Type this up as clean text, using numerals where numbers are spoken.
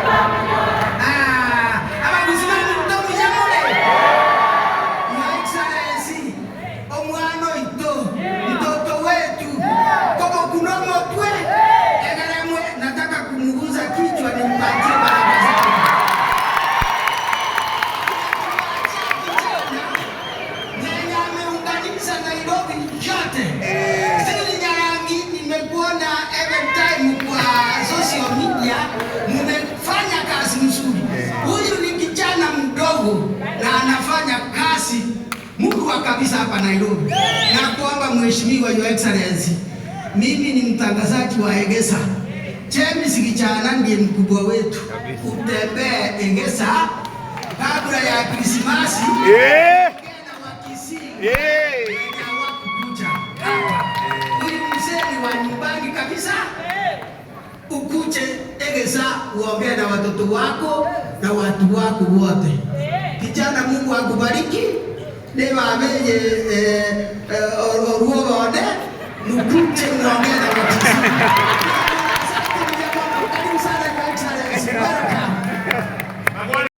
Ah, abagusii baminto mbuya more? Your Excellency, omwana oito, mtoto wetu, kobokuna omotwe, egeremwe, nataka kumuguza kichwa nimpatie baraka zangu. Mwenye ameunganisha Nairobi yote. Sili Nyarangi, nimekuona every time kwa social media, mmefanya kazi nzuri. Huyu ni kijana mdogo na anafanya kazi murwa kabisa hapa Nairobi. Na kuomba Mheshimiwa Your Excellency, mimi ni mtangazaji wa Egesa. James Gichana ndiye mkubwa wetu. Utembee Egesa kabla ya Krismasi. Na Wakisii wenye hawakukuja hapa. Huyu mzee ni wa nyumbani kabisa. Ukuje Egesa uongee na watoto wako na watu wako wote. Kijana, Mungu akubariki. Niwabeje oruo bone mukuje muongee.